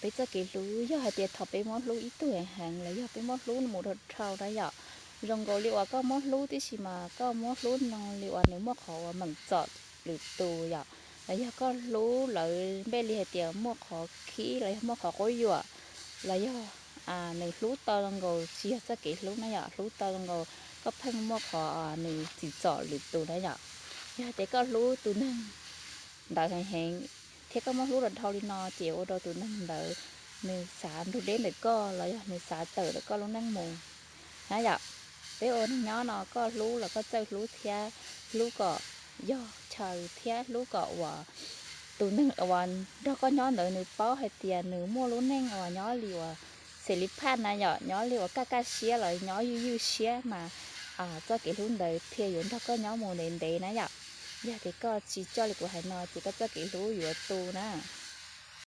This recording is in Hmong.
Peb txoj kev hlub yog hais tias thaum peb muab hlub ib tug heev heev los yog peb muab hlub mus dhau dhau na yom, zoo nkaus li uas koj muab hlub tib si mas koj muab hlub zoo li uas nws muaj qhov uas meem txom lwm tus yom, los yog koj hlub lawv npej li hais tias muaj qhov khib los yog muaj qhov quab yuam, los yog nws hlub tau nkaus tsis yog txoj kev hlub na yom, hlub tau nkaus koj pheej muaj qhov nws tsim txom lwm tus na yom. Yog hais tias koj hlub tus neeg ntawd heev heev thiab koj muab hlub los dhau li no ces ua rau tus neeg ntawd nws xav nrug deb ntawm koj los yog nws xav tawm ntawm koj lub neej mus na yom. Peb ua neeg nyob no koj hlub los koj txawj hlub thiab hlub kom yog chaw thiab hlub kom uas tus neeg uas nrog koj nyob ntawd nws paub hais tias nws muaj lub neej uas nyob li uas xes li phaj na yom, nyob li uas kaj kaj siab los nyob ywj ywj siab mas txoj kev hlub ntawd thiaj yuav nrog koj nyob mus ntev ntev na yom. Yog tias koj tsis coj li kuv hais no ces koj txoj kev hlub yuav tu na.